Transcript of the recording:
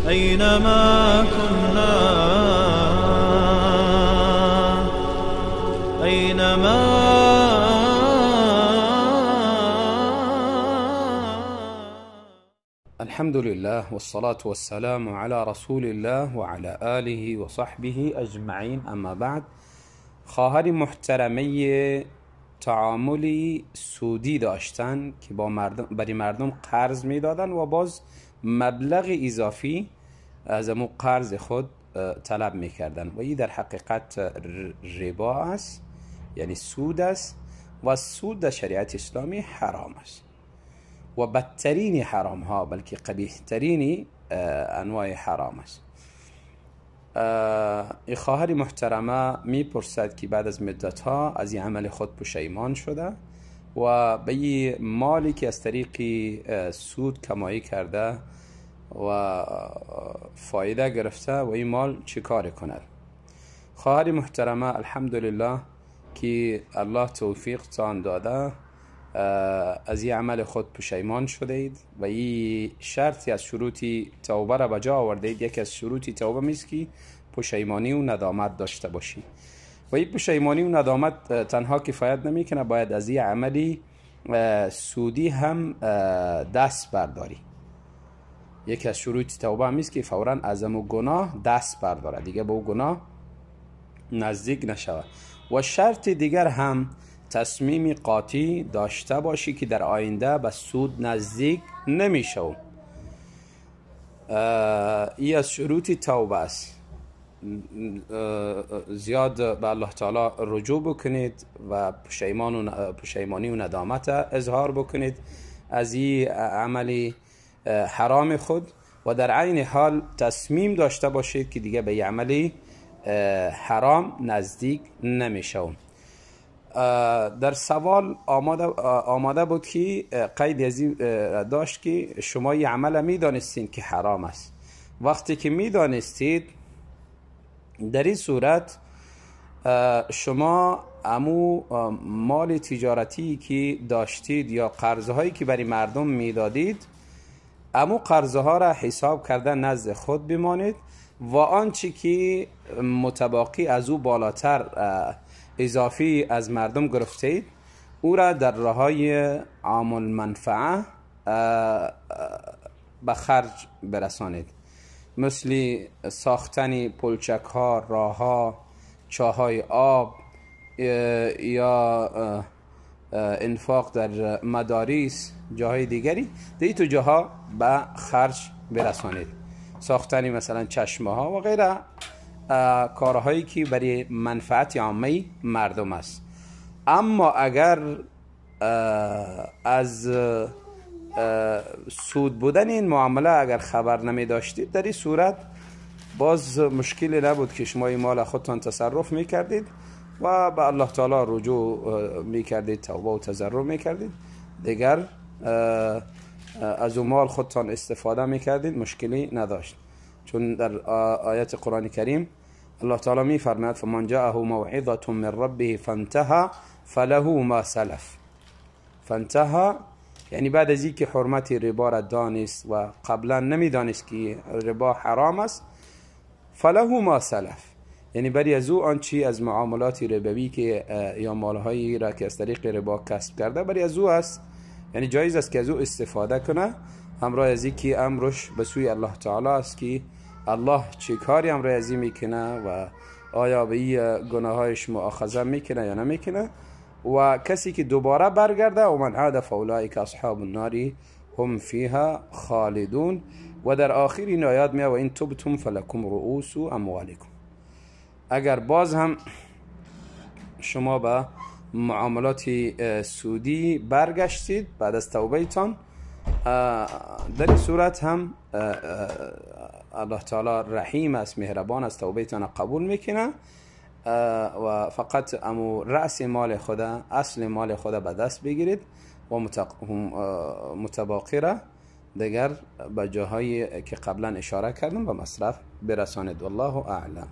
أينما كنا، أينما. الحمد لله والصلاة والسلام على رسول الله وعلى آله وصحبه اجمعین. اما بعد، خواهر محترمه تعاملی سودی داشتن که با مردم، برای مردم قرض میدادن و باز مبلغ اضافی از امو قرض خود طلب میکردن و این در حقیقت ربا است، یعنی سود است و سود در شریعت اسلامی حرام است و بدترین حرام ها، بلکه قبیح ترین انواع حرام است. این خواهر محترمه میپرسد که بعد از مدت ها از این عمل خود پشیمان شده و به این مالی که از طریق سود کمایی کرده و فایده گرفته و این مال چه کار کند. خواهر محترمه الحمدلله که الله توفیق تان داده، از این عمل خود پشیمان شده اید و این شرطی از شروط توبه را به جا آورده اید. یکی از شروط توبه میست که پشیمانی و ندامت داشته باشی و این پشیمانی و ندامت تنها کفایت نمیکنه، باید از این عملی سودی هم دست برداری. یکی از شروط توبه هم که فورا از امو گناه دست برداره، دیگه به او گناه نزدیک نشود. و شرط دیگر هم تصمیم قاطع داشته باشی که در آینده به سود نزدیک نمیشو. این از شروط توبه است. زیاد به الله تعالی رجوع بکنید و پشیمانی و ندامت اظهار بکنید از این عمل حرام خود و در عین حال تصمیم داشته باشید که دیگه به عمل حرام نزدیک نمیشو. در سوال آماده بود که قید از این داشت که شما این عمل میدانستین که حرام است. وقتی که میدانستید در این صورت شما امو مال تجارتی که داشتید یا قرضهایی که برای مردم میدادید، امو قرضها را حساب کرده نزد خود بمانید و آنچه که متباقی از او بالاتر اضافی از مردم گرفتید او را در راهای عام المنفعه به خرج برسانید، مثل ساختن پلچک ها، راه ها، چاه های آب یا انفاق در مدارس، جاهای دیگری. در این تو جاها به خرج برسانید، ساختن مثلا چشمه ها و غیره، کارهایی که برای منفعت عامه مردم است. اما اگر از سود بودن این معامله اگر خبر نمی داشتید، در این صورت باز مشکلی نبود که شما این مال خودتان تصرف می کردید و به الله تعالی رجوع می کردید، توبه و تضرع می کردید، دیگر از اون مال خودتان استفاده می کردید، مشکلی نداشت. چون در آیت قرآن کریم الله تعالی می فرماید فمن جاءه موعظة من ربه فانتهى فله ما سلف. فانتهى یعنی بعد از اینکه حرمت ربا را دانست و قبلا نمیدانست که ربا حرام است، فله ما سلف یعنی بری از او آنچه از معاملات ربوی که یا مالهایی را که از طریق ربا کسب کرده بری از او است، یعنی جایز است که از او استفاده کنه، همراه از اینکه امرش به سوی الله تعالی است که الله چه کاری امر از این میکنه و آیا به این گناهایش مؤاخذه میکنه یا نمیکنه. و کسی که دوباره برگرده و من عاد فاولئک اصحاب النار هم فیها خالدون. و در آخر این آیات میاد و این تبتم فلکم رؤوس اموالکم. اگر باز هم شما به معاملات سودی برگشتید بعد از توبه تان، در این صورت هم الله تعالی رحیم است، مهربان است، توبه تان قبول میکنه و فقط امو رأس مال خدا، اصل مال خدا به دست بگیرید و متباقی را دیگر به جاهایی که قبلا اشاره کردم به مصرف برسانید. والله اعلم.